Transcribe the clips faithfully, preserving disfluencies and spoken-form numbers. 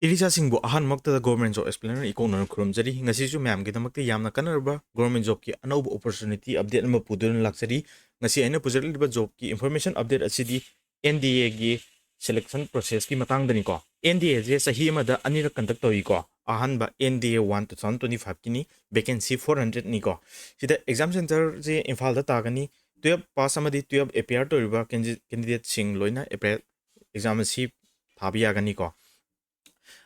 ꯏꯂꯤꯁꯥꯁꯤꯡꯕꯨ ꯑꯍꯥꯟꯕꯃꯛꯇꯗ Government Job Explainer ꯏꯀꯣꯛꯅꯅ ꯈꯨꯔꯨꯝꯖꯔꯤ꯫ ꯉꯁꯤꯁꯨ ꯃꯌꯥꯝꯒꯤꯗꯃꯛꯇ ꯌꯥꯝꯅ ꯀꯥꯟꯅꯔꯕ government jobꯀꯤ ꯑꯅꯧꯕ opportunity update ꯑꯃ ꯄꯨꯗꯨꯅ ꯂꯥꯛꯆꯔꯤ꯫ ꯉꯁꯤ ꯑꯩꯅ ꯄꯨꯖꯔꯛꯂꯤꯕ jobꯀꯤ information update ꯑꯁꯤꯗꯤ N D Aꯒꯤ selection processꯀꯤ ꯃꯇꯥꯡꯗꯅꯤꯀꯣ꯫ N D Aꯁꯦ ꯆꯍꯤ ꯑꯃꯗ ꯑꯅꯤꯔꯛ conduct ꯇꯧꯏꯀꯣ꯫ ꯑꯍꯥꯟꯕ N D A one two thousand twenty fiveꯀꯤꯅꯤ, vacancy four hundredꯅꯤꯀꯣ꯫ ꯁꯤꯗ exam centreꯁꯦ ꯏꯝꯐꯥꯜꯗ ꯇꯥꯒꯅꯤ꯫ Twelve pass ꯑꯃꯗꯤ twelve appear ꯇꯧꯔꯤꯕ candi-, candidateꯁꯤꯡ ꯂꯣꯏꯅ appear exam ꯑꯁꯤ ꯊꯥꯕ ꯌꯥꯒꯅꯤꯀꯣ꯫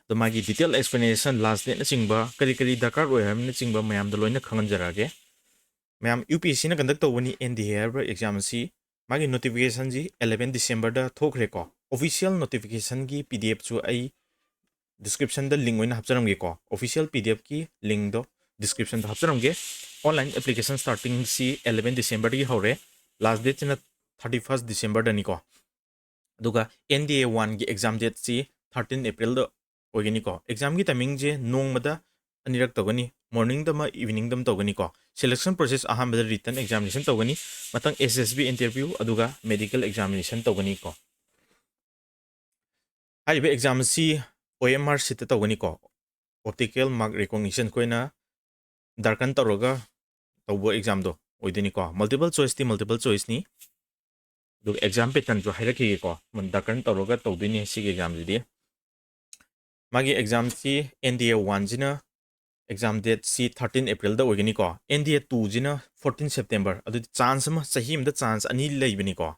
ꯑꯗꯣ ꯃꯥꯒꯤ detail explanation, last dateꯅꯆꯤꯡꯕ, ꯀꯔꯤ ꯀꯔꯤ ꯗꯔꯀꯥꯔ ꯑꯣꯏ ꯍꯥꯏꯕꯅꯆꯤꯡꯕ ꯃꯌꯥꯝꯗꯣ ꯂꯣꯏꯅ ꯈꯪꯍꯟꯖꯔꯛꯑꯒꯦ꯫ ꯃꯌꯥꯝ, UPSCꯅ conduct ꯇꯧꯕꯅꯤ N D A ꯍꯥꯏꯔꯤꯕ exam ꯑꯁꯤ꯫ ꯃꯥꯒꯤ notificationꯁꯤ eleven Decemberꯗ ꯊꯣꯛꯈ꯭ꯔꯦꯀꯣ꯫ Official notificationꯒꯤ P D Fꯁꯨ ꯑꯩ descriptionꯗ link ꯑꯣꯏꯅ ꯍꯥꯞꯆꯔꯝꯒꯦꯀꯣ꯫ Official P D Fꯀꯤ linkꯗꯣ descriptionꯗ ꯍꯥꯞꯆꯔꯝꯒꯦ꯫ Online application startingꯁꯤ eleven Decemberꯗꯒꯤ ꯍꯧꯔꯦ꯫ Last dateꯁꯤꯅ thirty first Decemberꯗꯅꯤꯀꯣ꯫ ꯑꯗꯨꯒ N D A oneꯒꯤ exam dateꯁꯤ thirteen Aprilꯗ ꯑꯣꯏꯒꯅꯤꯀꯣ꯫ Examꯒꯤ timingꯁꯦ ꯅꯣꯡꯃꯗ ꯑꯅꯤꯔꯛ ꯇꯧꯒꯅꯤ, morningꯗ ꯑꯃ, eveningꯗ ꯑꯃ ꯇꯧꯒꯅꯤꯀꯣ꯫ Selection process ꯑꯍꯥꯟꯕꯗ written examination ꯇꯧꯒꯅꯤ, ꯃꯊꯪ S S B interview, ꯑꯗꯨꯒ medical examination ꯇꯧꯒꯅꯤꯀꯣ꯫ ꯍꯥꯏꯔꯤꯕ exam ꯑꯁꯤ O M R sheetꯇ ꯇꯧꯒꯅꯤꯀꯣ꯫ Optical mark recognition ꯑꯩꯈꯣꯏꯅ darken ꯇꯧꯔꯒ ꯇꯧꯕ examꯗꯣ ꯑꯣꯏꯗꯣꯏꯅꯤꯀꯣ꯫ Multiple choiceꯇꯤ multiple choiceꯅꯤ꯫ ꯑꯗꯨꯒ exam patternꯁꯨ ꯍꯥꯏꯔꯛꯈꯤꯒꯦꯀꯣ꯫ Darken ꯇꯧꯔꯒ ꯇꯧꯗꯣꯏꯅꯤ ꯁꯤꯒꯤ examꯁꯤꯗꯤ꯫ ꯃꯥꯒꯤ examꯁꯤ N D A oneꯁꯤꯅ exam dateꯁꯤ thirteen Aprilꯗ ꯑꯣꯏꯒꯅꯤꯀꯣ꯫ N D A twoꯁꯤꯅ fourteen September꯫ ꯑꯗꯨꯗꯤ chance ꯑꯃ, ꯆꯍꯤ ꯑꯃꯗ chance ꯑꯅꯤ ꯂꯩꯕꯅꯤꯀꯣ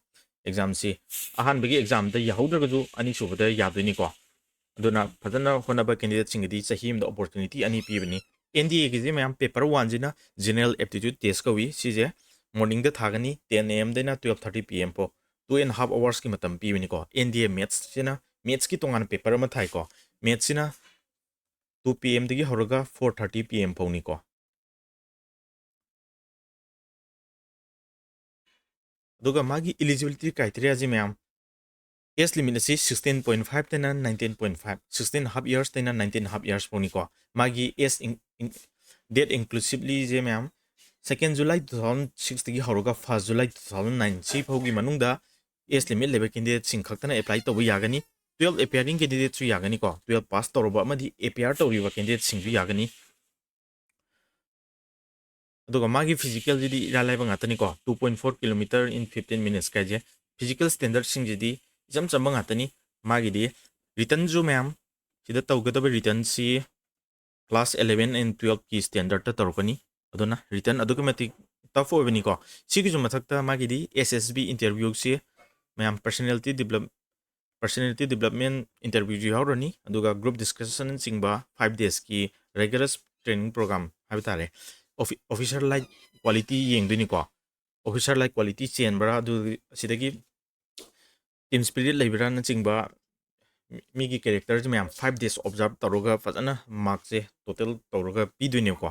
examꯁꯤ꯫ ꯑꯍꯥꯟꯕꯒꯤ examꯗ ꯌꯥꯍꯧꯗ꯭ꯔꯒꯁꯨ ꯑꯅꯤꯁꯨꯕꯗ ꯌꯥꯗꯣꯏꯅꯤꯀꯣ꯫ ꯑꯗꯨꯅ ꯐꯖꯅ ꯍꯣꯠꯅꯕ candidateꯁꯤꯡꯒꯤꯗꯤ ꯆꯍꯤ ꯑꯃꯗ opportunity ꯑꯅꯤ ꯄꯤꯕꯅꯤ꯫ N D Aꯒꯤꯁꯤ ꯃꯌꯥꯝ, paper oneꯁꯤꯅ general aptitude test ꯀꯧꯏ꯫ ꯁꯤꯁꯦ morningꯗ ꯊꯥꯒꯅꯤ, ten A M ꯗꯩꯅ twelve thirty P M ꯐꯥꯎ, two and half hoursꯀꯤ ꯃꯇꯝ ꯄꯤꯕꯅꯤꯀꯣ꯫ N D A mathsꯁꯤꯅ, mathsꯀꯤ ꯇꯣꯉꯥꯟꯅ paper ꯑꯃ ꯊꯥꯏꯀꯣ꯫ Mathsꯁꯤꯅ two P Mꯗꯒꯤ ꯍꯧꯔꯒ four thirty P M ꯐꯥꯎꯅꯤꯀꯣ꯫ ꯑꯗꯨꯒ ꯃꯥꯒꯤ eligibility criteriaꯁꯤ ꯃꯌꯥꯝ, age limit ꯑꯁꯤ sixteen point five ꯇꯩꯅ nineteen point five, sixteen half years ꯇꯩꯅ nineteen half years ꯐꯥꯎꯅꯤꯀꯣ꯫ ꯃꯥꯒꯤ age in-, in-, date inclusivelyꯁꯦ ꯃꯌꯥꯝ, second July two thousand sixꯇꯒꯤ ꯍꯧꯔꯒ first July two thousand nine ꯁꯤ ꯐꯥꯎꯒꯤ ꯃꯅꯨꯡꯗ age limit ꯂꯩꯕ candidateꯁꯤꯡ ꯈꯛꯇꯅ apply ꯇꯧꯕ ꯌꯥꯒꯅꯤ꯫ twelve appearing candidateꯁꯨ ꯌꯥꯒꯅꯤꯀꯣ, twelve pass ꯇꯧꯔꯕ ꯑꯃꯗꯤ appear ꯇꯧꯔꯤꯕ candidateꯁꯤꯡꯁꯨ ꯌꯥꯒꯅꯤ꯫ ꯑꯗꯨꯒ ꯃꯥꯒꯤ physicalꯁꯤꯗꯤ ꯏꯔꯥꯏ ꯂꯥꯏꯕ ꯉꯥꯛꯇꯅꯤꯀꯣ, two point four kilometer in fifteen minutes ꯀꯥꯏꯁꯦ꯫ Physical standardꯁꯤꯡꯁꯤꯗꯤ ꯏꯆꯝ ꯆꯝꯕ ꯉꯥꯛꯇꯅꯤ꯫ ꯃꯥꯒꯤꯗꯤ writtenꯁꯨ ꯃꯌꯥꯝ ꯁꯤꯗ ꯇꯧꯒꯗꯕ writtenꯁꯤ class eleven and twelveꯀꯤ standardꯇ ꯇꯧꯔꯛꯀꯅꯤ꯫ ꯑꯗꯨꯅ written ꯑꯗꯨꯛꯀꯤ ꯃꯇꯤꯛ tough ꯑꯣꯏꯕꯅꯤꯀꯣ꯫ ꯁꯤꯒꯤꯁꯨ ꯃꯊꯛꯇ ꯃꯥꯒꯤꯗꯤ S S B interviewꯁꯤ ꯃꯌꯥꯝ personality develop personality development interviewꯁꯨ ꯌꯥꯎꯔꯅꯤ꯫ ꯑꯗꯨꯒ group discussionꯅꯆꯤꯡꯕ five daysꯀꯤ rigorous training program ꯍꯥꯏꯕ ꯇꯥꯔꯦ꯫ Officer like quality ꯌꯦꯡꯗꯣꯏꯅꯤꯀꯣ꯫ Officer like quality ꯆꯦꯟꯕ꯭ꯔꯥ, ꯑꯗꯨ ꯑꯁꯤꯗꯒꯤ team spirit ꯂꯩꯕ꯭ꯔꯥꯅꯆꯤꯡꯕ ꯃꯤꯒꯤ characterꯁꯦ ꯃꯌꯥꯝ five days observe ꯇꯧꯔꯒ ꯐꯖꯅ markꯁꯦ total ꯇꯧꯔꯒ ꯄꯤꯗꯣꯏꯅꯦꯕꯀꯣ꯫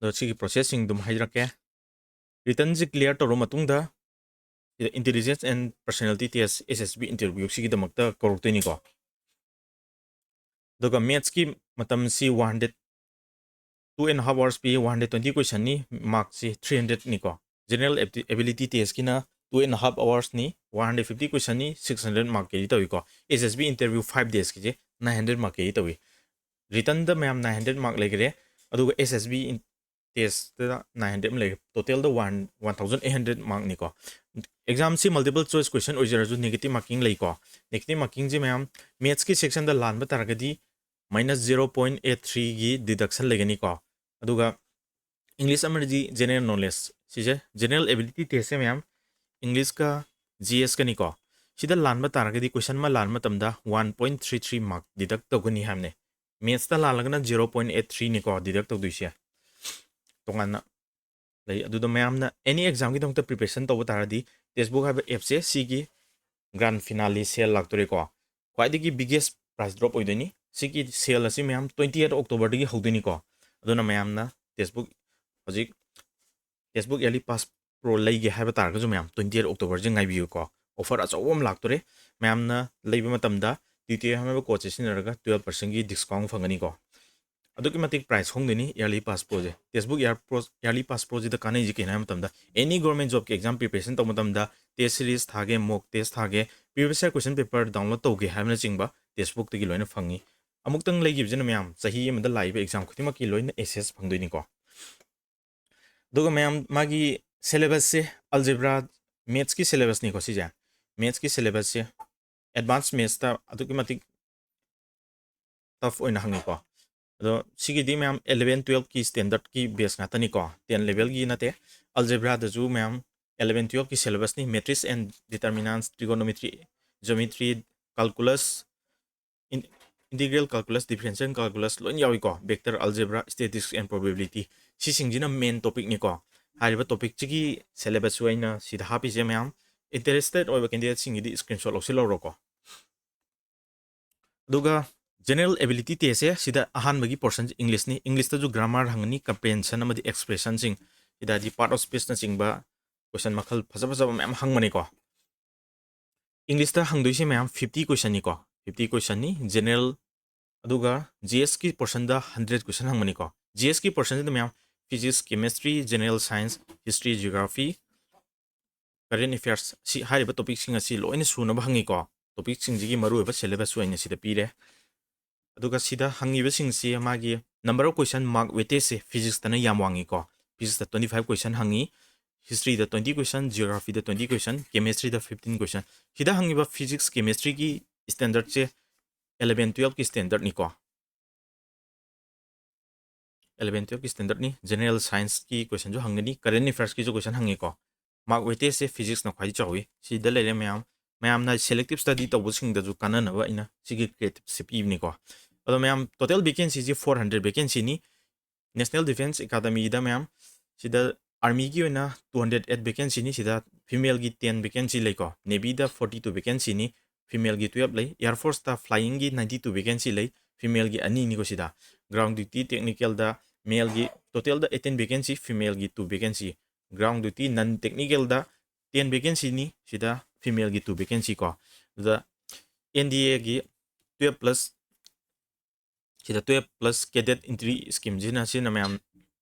ꯑꯗꯣ ꯁꯤꯒꯤ processꯁꯤꯡ ꯑꯗꯨꯝ ꯍꯥꯏꯖꯔꯛꯀꯦ꯫ Writtenꯁꯤ clear ꯇꯧꯔꯕ ꯃꯇꯨꯡꯗ intelligence and personality test S S B interviewꯁꯤꯒꯤꯗꯃꯛꯇ ꯀꯧꯔꯛꯇꯣꯏꯅꯤꯀꯣ꯫ ꯑꯗꯨꯒ mathsꯀꯤ ꯃꯇꯝꯁꯤ one hundred, two and half hours P, one hundred twenty questionꯅꯤ, markꯁꯤ three hundredꯅꯤꯀꯣ꯫ General ability testꯀꯤꯅ two and half hoursꯅꯤ, one hundred fifty questionꯅꯤ, six hundred mark carry ꯇꯧꯏꯀꯣ꯫ S S B interview five daysꯀꯤꯁꯦ nine hundred mark carry ꯇꯧꯏ꯫ Writtenꯗ ꯃꯌꯥꯝ nine hundred mark ꯂꯩꯈ꯭ꯔꯦ, ꯑꯗꯨꯒ S S B testꯇ nine hundred ꯑꯃ ꯂꯩꯔꯦ꯫ Totalꯗ one, one thousand eight hundred markꯅꯤꯀꯣ꯫ Examꯁꯤ multiple choice question ꯑꯣꯏꯖꯔꯁꯨ negative marking ꯂꯩꯀꯣ꯫ Negative markingꯁꯤ ꯃꯌꯥꯝ mathsꯀꯤ sectionꯗ ꯂꯥꯟꯕ ꯇꯥꯔꯒꯗꯤ minus zero point eight threeꯒꯤ deduction ꯂꯩꯒꯅꯤꯀꯣ꯫ ꯑꯗꯨꯒ English ꯑꯃꯗꯤ general knowledge, ꯁꯤꯁꯦ general ability testꯁꯦ ꯃꯌꯥꯝ Englishꯀ G Sꯀꯅꯤꯀꯣ꯫ ꯁꯤꯗ ꯂꯥꯟꯕ ꯇꯥꯔꯒꯗꯤ question ꯑꯃ ꯂꯥꯟꯕ ꯃꯇꯝꯗ one point three three mark deduct ꯇꯧꯒꯅꯤ ꯍꯥꯏꯕꯅꯦ꯫ Mathsꯇ ꯂꯥꯜꯂꯒꯅ zero point eight threeꯅꯤꯀꯣ deduct ꯇꯧꯗꯣꯏꯁꯦ꯫ ꯇꯣꯉꯥꯟꯅ ꯂꯩ꯫ ꯑꯗꯨꯗ ꯃꯌꯥꯝꯅ any examꯒꯤꯗꯃꯛꯇ preparation ꯇꯧꯕ ꯇꯥꯔꯗꯤ Testbook ꯍꯥꯏꯕ appꯁꯦ ꯁꯤꯒꯤ grand finale sale ꯂꯥꯛꯇꯣꯔꯦꯀꯣ꯫ ꯈ꯭ꯋꯥꯏꯗꯒꯤ biggest price drop ꯑꯣꯏꯗꯣꯏꯅꯤ꯫ ꯁꯤꯒꯤ sale ꯑꯁꯤ ꯃꯌꯥꯝ twenty eight Octoberꯗꯒꯤ ꯍꯧꯗꯣꯏꯅꯤꯀꯣ꯫ ꯑꯗꯨꯅ ꯃꯌꯥꯝꯅ Testbook ꯍꯧꯖꯤꯛ Testbook Yearly Pass Pro ꯂꯩꯒꯦ ꯍꯥꯏꯕ ꯇꯥꯔꯒꯁꯨ ꯃꯌꯥꯝ twenty eight Octoberꯁꯦ ꯉꯥꯏꯕꯤꯌꯨꯀꯣ꯫ Offer ꯑꯆꯧꯕ ꯑꯃ ꯂꯥꯛꯇꯣꯔꯦ꯫ ꯃꯌꯥꯝꯅ ꯂꯩꯕ ꯃꯇꯝꯗ T T M ꯍꯥꯏꯕ codeꯁꯦ ꯁꯤꯖꯤꯟꯅꯔꯒ twelve percentꯒꯤ discount ꯐꯪꯒꯅꯤꯀꯣ꯫ ꯑꯗꯨꯛꯀꯤ ꯃꯇꯤꯛ price ꯍꯣꯡꯗꯣꯏꯅꯤ Yearly Pass Proꯁꯦ꯫ Testbook Year Pro, Yearly Pass Proꯁꯤꯗ ꯀꯥꯟꯅꯩꯁꯦ ꯀꯩꯅꯣ ꯍꯥꯏꯕ ꯃꯇꯝꯗ any government jobꯀꯤ exam preparation ꯇꯧꯕ ꯃꯇꯝꯗ test series ꯊꯥꯒꯦ, mock test ꯊꯥꯒꯦ, previous year question paper download ꯇꯧꯒꯦ ꯍꯥꯏꯕꯅꯆꯤꯡꯕ textbookꯇꯒꯤ ꯂꯣꯏꯅ ꯐꯪꯉꯤ꯫ ꯑꯃꯨꯛꯇꯪ ꯂꯩꯈꯤꯕꯁꯤꯅ ꯃꯌꯥꯝ ꯆꯍꯤ ꯑꯃꯗ ꯂꯥꯛꯏꯕ exam ꯈꯨꯗꯤꯡꯃꯛꯀꯤ ꯂꯣꯏꯅ access ꯐꯪꯗꯣꯏꯅꯤꯀꯣ꯫ ꯑꯗꯨꯒ ꯃꯌꯥꯝ ꯃꯥꯒꯤ syllabusꯁꯦ algebra, mathsꯀꯤ syllabusꯅꯤꯀꯣ ꯁꯤꯁꯦ꯫ Mathsꯀꯤ syllabusꯁꯦ advance mathsꯇ ꯑꯗꯨꯛꯀꯤ ꯃꯇꯤꯛ tough ꯑꯣꯏꯅ ꯍꯪꯉꯤꯀꯣ꯫ ꯑꯗꯣ ꯁꯤꯒꯤꯗꯤ ꯃꯌꯥꯝ eleven twelveꯀꯤ standardꯀꯤ base ꯉꯥꯛꯇꯅꯤꯀꯣ, ten levelꯒꯤ ꯅꯠꯇꯦ꯫ Algebraꯗꯁꯨ ꯃꯌꯥꯝ eleven twelveꯀꯤ syllabusꯅꯤ, matrix and determinants, trigonometry, geometry, calculus, in- integral calculus, differential calculus ꯂꯣꯏꯅ ꯌꯥꯎꯏꯀꯣ, vector algebra, statistics and probability꯫ ꯁꯤꯁꯤꯡꯁꯤꯅ main topicꯅꯤꯀꯣ꯫ ꯍꯥꯏꯔꯤꯕ topicꯁꯤꯒꯤ syllabusꯁꯨ ꯑꯩꯅ ꯁꯤꯗ ꯍꯥꯞꯄꯤꯁꯦ ꯃꯌꯥꯝ꯫ Interested ꯑꯣꯏꯕ candidateꯁꯤꯡꯒꯤꯗꯤ screenshot ꯂꯧꯁꯤꯜꯍꯧꯔꯣꯀꯣ꯫ ꯑꯗꯨꯒ general ability testꯁꯦ ꯁꯤꯗ ꯑꯍꯥꯟꯕꯒꯤ portion Englishꯅꯤ꯫ Englishꯇꯁꯨ grammar ꯍꯪꯒꯅꯤ, comprehension ꯑꯃꯗꯤ expressionꯁꯤꯡ, ꯁꯤꯗ ꯍꯥꯏꯗꯤ part of speechꯅꯆꯤꯡꯕ question ꯃꯈꯜ ꯐꯖ ꯐꯖꯕ ꯃꯌꯥꯝ ꯍꯪꯕꯅꯤꯀꯣ꯫ Englishꯇ ꯍꯪꯗꯣꯏꯁꯦ ꯃꯌꯥꯝ fifty questionꯅꯤꯀꯣ, fifty questionꯅꯤ general꯫ ꯑꯗꯨꯒ GSꯀꯤ portionꯗ hundred question ꯍꯪꯕꯅꯤꯀꯣ꯫ GSꯀꯤ portionꯁꯤꯗ ꯃꯌꯥꯝ physics, chemistry, general science, history, geography, current affairs, ꯁꯤ ꯍꯥꯏꯔꯤꯕ topicꯁꯤꯡ ꯑꯁꯤ ꯂꯣꯏꯅ ꯁꯨꯅꯕ ꯍꯪꯉꯤꯀꯣ꯫ Topicꯁꯤꯡꯁꯤꯒꯤ ꯃꯔꯨꯑꯣꯏꯕ syllabusꯁꯨ ꯑꯩꯅ ꯁꯤꯗ ꯄꯤꯔꯦ꯫ ꯑꯗꯨꯒ ꯁꯤꯗ ꯍꯪꯉꯤꯕꯁꯤꯡꯁꯤ ꯃꯥꯒꯤ number of question mark weightagese ꯁꯦ physicsꯇꯅ ꯌꯥꯝ ꯋꯥꯡꯉꯤꯀꯣ꯫ Physicsꯇ twenty five question ꯍꯪꯉꯤ, historyꯗ twenty question, geographyꯗ twenty question, chemistryꯗ fifteen question꯫ ꯁꯤꯗ ꯍꯪꯉꯤꯕ physics, chemistryꯒꯤ standardꯁꯦ eleven twelveꯀꯤ standardꯅꯤꯀꯣ꯫ Eleven twelveꯀꯤ standardꯅꯤ꯫ General scienceꯀꯤ questionꯁꯨ ꯍꯪꯒꯅꯤ, current affairsꯀꯤꯁꯨ question ꯍꯪꯉꯤꯀꯣ꯫ Mark weightagese ꯁꯦ physicsꯅ ꯈ꯭ꯋꯥꯏꯗꯒꯤ ꯆꯥꯎꯋꯤ꯫ ꯁꯤꯗ ꯂꯩꯔꯦ ꯃꯌꯥꯝ, ꯃꯌꯥꯝꯅ selective study ꯇꯧꯕꯁꯤꯡꯗꯁꯨ ꯀꯥꯟꯅꯅꯕ ꯑꯩꯅ ꯁꯤꯒꯤ creativeꯁꯦ ꯄꯤꯕꯅꯤꯀꯣ꯫ ꯑꯗꯣ ꯃꯌꯥꯝ, total vacancyꯁꯤ four hundred vacancyꯅꯤ꯫ National Defence Academyꯗ ꯃꯌꯥꯝ, ꯁꯤꯗ armyꯒꯤ ꯑꯣꯏꯅ two hundred eight vacancyꯅꯤ꯫ ꯁꯤꯗ femaleꯒꯤ ten vacancy ꯂꯩꯀꯣ, navyꯗ forty two vacancyꯅꯤ, femaleꯒꯤ twelve ꯂꯩ꯫ Air Forceꯇ flyingꯒꯤ ninety two vacancy ꯂꯩ, femaleꯒꯤ ꯑꯅꯤꯅꯤꯀꯣ ꯁꯤꯗ꯫ Ground duty technicalꯗ maleꯒꯤ, totalꯗ eighteen vacancy, femaleꯒꯤ two vacancy꯫ Ground duty non technicalꯗ ten vacancyꯅꯤ, ꯁꯤꯗ femaleꯒꯤ two vacancy ꯀꯣ꯫ ꯑꯗꯨꯗ NDAꯒꯤ twelve plus, ꯁꯤꯗ twelve plus cadet entry schemeꯁꯤꯅ, ꯁꯤꯅ ꯃꯌꯥꯝ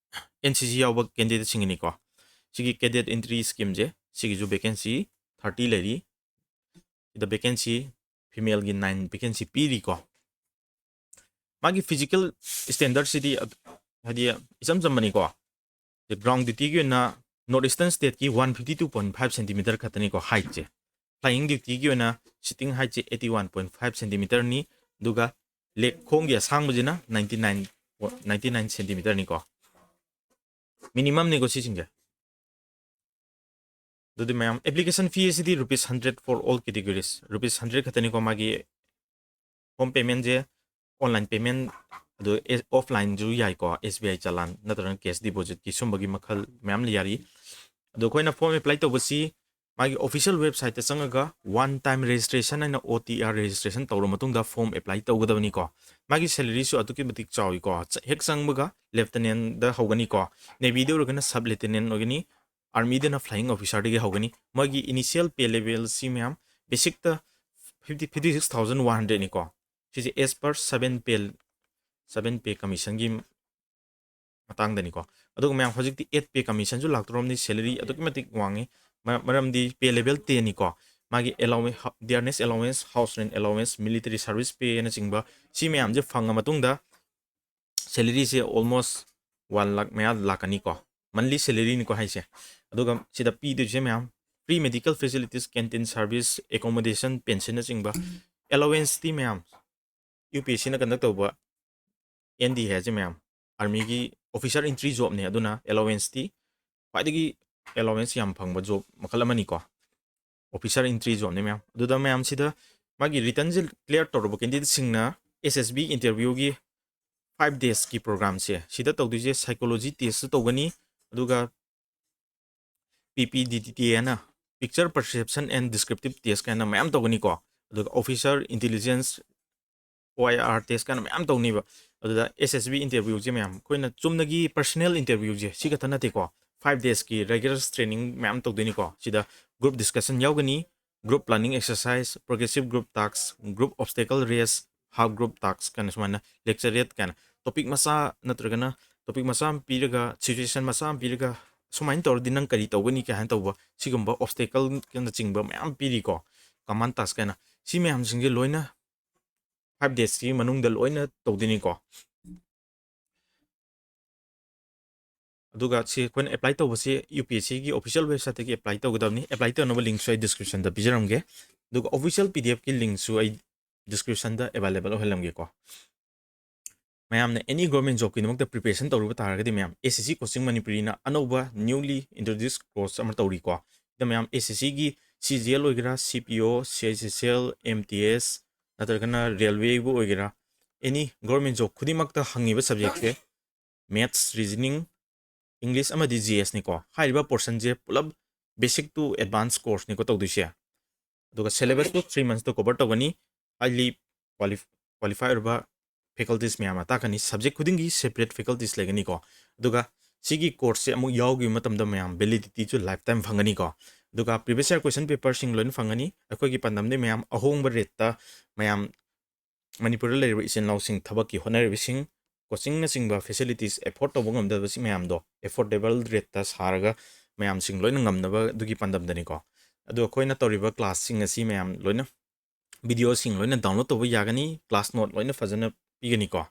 NCC ꯌꯥꯎꯕ candidateꯁꯤꯡꯒꯤꯅꯤꯀꯣ꯫ ꯁꯤꯒꯤ cadet entry schemeꯁꯦ, ꯁꯤꯒꯤꯁꯨ vacancy thirty ꯂꯩꯔꯤ꯫ ꯁꯤꯗ vacancy femaleꯒꯤ nine vacancy ꯄꯤꯔꯤꯀꯣ꯫ ꯃꯥꯒꯤ physical standardꯁꯤꯗꯤ ꯑꯗ-, ꯍꯥꯏꯗꯤ ꯏꯆꯝ ꯆꯝꯕꯅꯤꯀꯣ꯫ Ground dutyꯒꯤ ꯑꯣꯏꯅ North Eastern stateꯀꯤ one fifty two point five centimeter ꯈꯛꯇꯅꯤꯀꯣ heightꯁꯦ꯫ Flying dutyꯒꯤ ꯑꯣꯏꯅ sitting heightꯁꯦ eighty one point five centimeterꯅꯤ, ꯑꯗꯨꯒ leg ꯈꯣꯡꯒꯤ ꯑꯁꯥꯡꯕꯁꯤꯅ ninety nine, ninety nine centimeterꯅꯤꯀꯣ꯫ Minimumꯅꯤꯀꯣ ꯁꯤꯁꯤꯡꯁꯦ꯫ ꯑꯗꯨꯗꯤ ꯃꯌꯥꯝ, application fee ꯑꯁꯤꯗꯤ rupees hundred for all categories, rupees hundred ꯈꯛꯇꯅꯤꯀꯣ ꯃꯥꯒꯤ form paymentꯁꯦ꯫ Online payment, ꯑꯗꯨ ꯑꯦ-, offlineꯁꯨ ꯌꯥꯏꯀꯣ, S B I ꯆꯂꯥꯟ ꯅꯠꯇ꯭ꯔꯒꯅ cash depositꯀꯤ ꯁꯨꯝꯕꯒꯤ ꯃꯈꯜ ꯃꯌꯥꯝ ꯌꯥꯔꯤ꯫ ꯑꯗꯣ ꯑꯩꯈꯣꯏꯅ form apply ꯇꯧꯕꯁꯤ ꯃꯥꯒꯤ official websiteꯇ ꯆꯪꯉꯒ one time registration ꯍꯥꯏꯅ O T R registration ꯇꯧꯔ ꯃꯇꯨꯡꯗ form apply ꯇꯧꯒꯗꯕꯅꯤꯀꯣ꯫ ꯃꯥꯒꯤ salaryꯁꯨ ꯑꯗꯨꯛꯀꯤ ꯃꯇꯤꯛ ꯆꯥꯎꯏꯀꯣ꯫ ꯆ-, ꯍꯦꯛ ꯆꯪꯕꯒ lieutenantꯗ ꯍꯧꯒꯅꯤꯀꯣ, navyꯗ ꯑꯣꯏꯔꯒꯅ sub lieutenant ꯑꯣꯏꯒꯅꯤ, armyꯗꯅ flying officerꯗꯒꯤ ꯍꯧꯒꯅꯤ꯫ ꯃꯣꯏꯒꯤ initial pay levelꯁꯤ ꯃꯌꯥꯝ basicꯇ fifty, fifty six thousand one hundredꯅꯤꯀꯣ꯫ ꯁꯤꯁꯦ as per seven pay, seven pay commissionꯒꯤ ꯃꯇꯥꯡꯗꯅꯤꯀꯣ꯫ ꯑꯗꯨꯒ ꯃꯌꯥꯝ ꯍꯧꯖꯤꯛꯇꯤ eight pay commissionꯁꯨ ꯂꯥꯛꯇꯧꯔꯝꯅꯤ, salary ꯑꯗꯨꯛꯀꯤ ꯃꯇꯤꯛ ꯋꯥꯡꯉꯤ꯫ ꯃꯔ-, ꯃꯔꯝꯗꯤ pay level tenꯅꯤꯀꯣ, ꯃꯥꯒꯤ allowance, dearness allowance, house rent allowance, military service payꯅꯆꯤꯡꯕ ꯁꯤ ꯃꯌꯥꯝꯁꯦ ꯐꯪꯉ ꯃꯇꯨꯡꯗ salaryꯁꯦ almost one lakh ꯃꯌꯥ ꯂꯥꯛꯀꯅꯤꯀꯣ, monthly salaryꯅꯤꯀꯣ ꯍꯥꯏꯁꯦ꯫ ꯑꯗꯨꯒ ꯁꯤꯗ ꯄꯤꯗꯣꯏꯁꯦ ꯃꯌꯥꯝ free medical facilities, canteen service, accommodation, pensionꯅꯆꯤꯡꯕ꯫ Allowanceꯇꯤ ꯃꯌꯥꯝ UPSCꯅ conduct ꯇꯧꯕ ND ꯍꯥꯏꯁꯦ ꯃꯌꯥꯝ armyꯒꯤ officer entry jobꯅꯦ, ꯑꯗꯨꯅ allowanceꯇꯤ ꯈ꯭ꯋꯥꯏꯗꯒꯤ allowance ꯌꯥꯝ ꯐꯪꯕ job ꯃꯈꯜ ꯑꯃꯅꯤꯀꯣ, officer entry jobꯅꯦ ꯃꯌꯥꯝ꯫ ꯑꯗꯨꯗ ꯃꯌꯥꯝꯁꯤꯗ ꯃꯥꯒꯤ writtenꯁꯦ clear ꯇꯧꯔꯕ candidateꯁꯤꯡꯅ SSB interviewꯒꯤ five daysꯀꯤ programꯁꯦ ꯁꯤꯗ ꯇꯧꯗꯣꯏꯁꯦ psychology testꯁꯨ ꯇꯧꯒꯅꯤ, ꯑꯗꯨꯒ PPDT ꯍꯥꯏꯅ picture perception and descriptive test ꯀꯥꯏꯅ ꯃꯌꯥꯝ ꯇꯧꯒꯅꯤꯀꯣ꯫ ꯑꯗꯨꯒ officer intelligence, OIR test ꯀꯥꯏꯅ ꯃꯌꯥꯝ ꯇꯧꯅꯤꯕ꯫ ꯑꯗꯨꯗ SSB interviewꯁꯦ ꯃꯌꯥꯝ ꯑꯩꯈꯣꯏꯅ ꯆꯨꯝꯅꯒꯤ personal interviewꯁꯦ ꯁꯤ ꯈꯛꯇ ꯅꯠꯇꯦꯀꯣ, five daysꯀꯤ rigorous training ꯃꯌꯥꯝ ꯇꯧꯗꯣꯏꯅꯤꯀꯣ꯫ ꯁꯤꯗ group discussion ꯌꯥꯎꯒꯅꯤ, group planning exercise, progressive group task, group obstacle race, half group task ꯀꯥꯏꯅ ꯁꯨꯃꯥꯏꯅ lecturette ꯀꯥꯏꯅ topic ꯃꯆꯥ ꯅꯠꯇ꯭ꯔꯒꯅ topic ꯃꯆꯥ ꯑꯃ ꯄꯤꯔꯒ, situation ꯃꯆꯥ ꯑꯃ ꯄꯤꯔꯒ, ꯁꯨꯃꯥꯏꯅ ꯇꯧꯔꯗꯤ ꯅꯪ ꯀꯔꯤ ꯇꯧꯒꯅꯤ ꯀꯥꯏꯅ ꯇꯧꯕ ꯁꯤꯒꯨꯝꯕ obstacleꯅꯆꯤꯡꯕ ꯃꯌꯥꯝ ꯄꯤꯔꯤꯀꯣ꯫ command task ꯍꯥꯏꯅ, ꯁꯤ ꯃꯌꯥꯝꯁꯤꯡꯁꯦ ꯂꯣꯏꯅ five days ꯀꯤ ꯃꯅꯨꯡꯗ ꯂꯣꯏꯅ ꯇꯧꯗꯣꯏꯅꯤꯀꯣ꯫ ꯑꯗꯨꯒ ꯁꯤ ꯑꯩꯈꯣꯏꯅ apply ꯇꯧꯕꯁꯤ UPSC ꯒꯤ official website ꯇꯒꯤ apply ꯇꯧꯒꯗꯕꯅꯤ꯫ Apply ꯇꯧꯅꯕ link ꯁꯨ ꯑꯩ description ꯗ ꯄꯤꯖꯔꯝꯒꯦ꯫ ꯑꯗꯨꯒ official PDF ꯀꯤ link ꯁꯨ ꯑꯩ description ꯗ available ꯑꯣꯏꯍꯜꯂꯝꯒꯦꯀꯣ꯫ ꯃꯌꯥꯝꯅ any government job ꯀꯤꯗꯃꯛꯇ preparation ꯇꯧꯔꯨꯕ ꯇꯥꯔꯒꯗꯤ, ꯃꯌꯥꯝ, SSC Coaching Manipuri ꯅ ꯑꯅꯧꯕ newly introduced course ꯑꯃ ꯇꯧꯔꯤꯀꯣ꯫ ꯁꯤꯗ ꯃꯌꯥꯝ SSC ꯒꯤ CGL ꯑꯣꯏꯒꯦꯔꯥ, CPO, CICCL, MTS, ꯅꯠꯇ꯭ꯔꯒꯅ railway ꯕꯨ ꯑꯣꯏꯒꯦꯔꯥ, any government job ꯈꯨꯗꯤꯡꯃꯛꯇ ꯍꯪꯉꯤꯕ subject ꯁꯦ maths, reasoning, English ꯑꯃꯗꯤ GS ꯅꯤꯀꯣ꯫ ꯍꯥꯏꯔꯤꯕ portion ꯁꯦ ꯄꯨꯂꯞ basic to advance course ꯅꯤꯀꯣ ꯇꯧꯗꯣꯏꯁꯦ꯫ ꯑꯗꯨꯒ syllabus ꯇꯨ three months ꯇ cover ꯇꯧꯒꯅꯤ꯫ Highly qualif-, qualify ꯑꯣꯏꯔꯕ faculties ꯃꯌꯥꯝ ꯑꯃ ꯇꯥꯛꯀꯅꯤ꯫ Subject ꯈꯨꯗꯤꯡꯒꯤ separate faculties ꯂꯩꯒꯅꯤꯀꯣ꯫ ꯑꯗꯨꯒ ꯁꯤꯒꯤ course ꯁꯦ ꯑꯃꯨꯛ ꯌꯥꯎꯈꯤꯕ ꯃꯇꯝꯗ ꯃꯌꯥꯝ validity ꯁꯨ lifetime ꯐꯪꯒꯅꯤꯀꯣ꯫ ꯑꯗꯨꯒ previous year question paper ꯁꯤꯡ ꯂꯣꯏꯅ ꯐꯪꯒꯅꯤ꯫ ꯑꯩꯈꯣꯏꯒꯤ ꯄꯥꯟꯗꯝꯗꯤ ꯃꯌꯥꯝ ꯑꯍꯣꯡꯕ rate ꯇ ꯃꯌꯥꯝ ꯃꯅꯤꯄꯨꯔꯗ ꯂꯩꯔꯤꯕ ꯏꯆꯤꯟ ꯏꯅꯥꯎꯁꯤꯡ, ꯊꯕꯛꯀꯤ ꯍꯣꯠꯅꯔꯤꯕꯁꯤꯡ, coaching ꯅꯆꯤꯡꯕ facilities afford ꯇꯧꯕ ꯉꯝꯗꯕꯁꯤ ꯃꯌꯥꯝꯗꯣ affordable rate ꯇ ꯁꯥꯔꯒ ꯃꯌꯥꯝꯁꯤꯡ ꯂꯣꯏꯅ ꯉꯝꯅꯕ ꯑꯗꯨꯒꯤ ꯄꯥꯟꯗꯝꯗꯅꯤꯀꯣ꯫ ꯑꯗꯣ ꯑꯩꯈꯣꯏꯅ ꯇꯧꯔꯤꯕ class ꯁꯤꯡ ꯑꯁꯤ ꯃꯌꯥꯝ ꯂꯣꯏꯅ video ꯁꯤꯡ ꯂꯣꯏꯅ download ꯇꯧꯕ ꯌꯥꯒꯅꯤ꯫ Class note ꯂꯣꯏꯅ ꯐꯖꯅ ꯄꯤꯒꯅꯤꯀꯣ꯫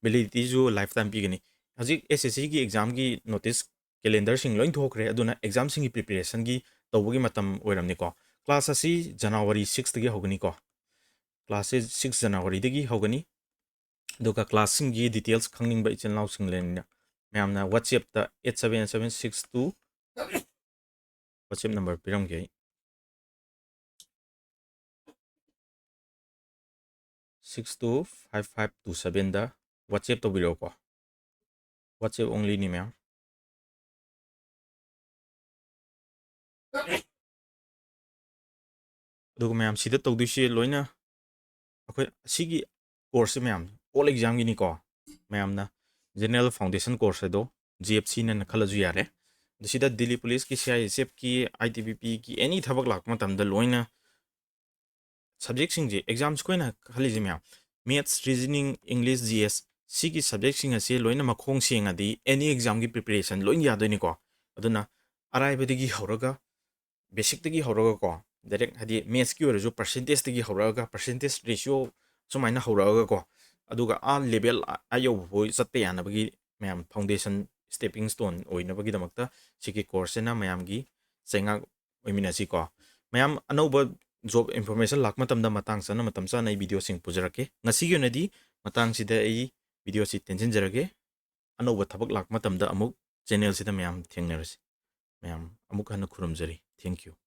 Validity ꯁꯨ lifetime ꯄꯤꯒꯅꯤ꯫ ꯍꯧꯖꯤꯛ SSC ꯒꯤ exam ꯒꯤ notice calendar ꯁꯤꯡ ꯂꯣꯏ ꯊꯣꯛꯈ꯭ꯔꯦ, ꯑꯗꯨꯅ exam ꯁꯤꯡꯒꯤ preparation ꯒꯤ ꯇꯧꯕꯒꯤ ꯃꯇꯝ ꯑꯣꯏꯔꯝꯅꯤꯀꯣ꯫ Class ꯑꯁꯤ January six ꯇꯒꯤ ꯍꯧꯒꯅꯤꯀꯣ꯫ Class ꯁꯦ six January ꯗꯒꯤ ꯍꯧꯒꯅꯤ꯫ ꯑꯗꯨꯒ class ꯁꯤꯡꯒꯤ details ꯈꯪꯅꯤꯡꯕ ꯏꯆꯤꯟ ꯏꯅꯥꯎꯁꯤꯡ ꯂꯩꯔꯕꯅꯤꯅ, ꯃꯌꯥꯝꯅ WhatsApp ꯇ eight seven seven six two, WhatsApp number ꯄꯤꯔꯝꯒꯦ ꯑꯩ, six two five five two seven ꯗ WhatsApp ꯇꯧꯕꯤꯔꯛꯑꯣꯀꯣ꯫ WhatsApp only ꯅꯤ, ꯃꯌꯥꯝ꯫ ꯑꯗꯨꯒ ꯃꯌꯥꯝ, ꯁꯤꯗ ꯇꯧꯗꯣꯏꯁꯦ ꯂꯣꯏꯅ ꯑꯩꯈꯣꯏ ꯁꯤꯒꯤ course ꯁꯦ ꯃꯌꯥꯝ all exam ꯒꯤꯅꯤꯀꯣ꯫ ꯃꯌꯥꯝꯅ general foundation course ꯑꯗꯣ GFC ꯅꯦꯅ ꯈꯜꯂꯁꯨ ꯌꯥꯔꯦ꯫ ꯑꯗꯣ ꯁꯤꯗ Delhi Police ꯀꯤ, CISF ꯀꯤ, ITBP ꯒꯤ any ꯊꯕꯛ ꯂꯥꯛꯄ ꯃꯇꯝꯗ ꯂꯣꯏꯅ subject ꯁꯤꯡꯁꯦ, exam ꯑꯩꯈꯣꯏꯅ ꯈꯜꯂꯤꯁꯦ ꯃꯌꯥꯝ, maths, reasoning, English, GS, ꯁꯤꯒꯤ subject ꯁꯤꯡ ꯑꯁꯤ ꯂꯣꯏꯅ ꯃꯈꯣꯡ ꯁꯦꯡꯉꯗꯤ any exam ꯒꯤ preparation ꯂꯣꯏ ꯌꯥꯗꯣꯏꯅꯤꯀꯣ꯫ ꯑꯗꯨꯅ ꯑꯔꯥꯏꯕꯗꯒꯤ ꯍꯧꯔꯒ, basic ꯇꯒꯤ ꯍꯧꯔꯒꯀꯣ, ꯗꯥꯏꯔꯦꯛ ꯍꯥꯏꯗꯤ ꯃꯦꯠꯁꯀꯤ ꯑꯣꯏꯔꯁꯨ ꯄꯔꯁꯦꯟꯇꯦꯖꯇꯒꯤ ꯍꯧꯔꯛꯑꯒ, ꯄꯔꯁꯦꯟꯇꯦꯖ ꯔꯦꯁꯤꯌꯣ ꯁꯨꯃꯥꯏꯅ ꯍꯧꯔꯛꯑꯒꯀꯣ, ꯑꯗꯨꯒ ꯑꯥ ꯂꯦꯕꯦꯜ ꯑꯥ ꯌꯧꯕ ꯐꯥꯎ ꯆꯠꯄ ꯌꯥꯅꯕꯒꯤ ꯃꯌꯥꯝ ꯐꯥꯎꯟꯗꯦꯁꯟ, ꯁ꯭ꯇꯦꯄꯤꯡ ꯁ꯭ꯇꯣꯟ ꯑꯣꯏꯅꯕꯒꯤꯗꯃꯛꯇ ꯁꯤꯒꯤ ꯀꯣꯔꯁꯁꯤꯅ ꯃꯌꯥꯝꯒꯤ ꯆꯩꯉꯥꯛ ꯑꯣꯏꯃꯤꯟꯅꯁꯤꯀꯣ꯫ ꯃꯌꯥꯝ ꯑꯅꯧꯕ ꯖꯣꯕ ꯏꯟꯐꯣꯔꯃꯦꯁꯟ ꯂꯥꯛꯄ ꯃꯇꯝꯗ ꯃꯇꯥꯡ ꯆꯥꯅ, ꯃꯇꯝ ꯆꯥꯅ ꯑꯩ ꯚꯤꯗꯤꯑꯣꯁꯤꯡ ꯄꯨꯖꯔꯛꯀꯦ꯫ ꯉꯁꯤꯒꯤ ꯑꯣꯏꯅꯗꯤ ꯃꯇꯥꯡꯁꯤꯗ ꯑꯩ ꯚꯤꯗꯤꯑꯣꯁꯤ ꯇꯦꯟꯁꯤꯟꯖꯔꯒꯦ꯫ ꯑꯅꯧꯕ ꯊꯕꯛ ꯂꯥꯛꯄ ꯃꯇꯝꯗ ꯑꯃꯨꯛ ꯆꯦꯅꯦꯜꯁꯤꯗ ꯃꯌꯥꯝ ꯊꯦꯡꯅꯔꯁꯤ꯫ ꯃꯌꯥꯝ ꯑꯃꯨꯛ ꯍꯟꯅ ꯈꯨꯔꯨꯝꯖꯔꯤ꯫ Thank you꯫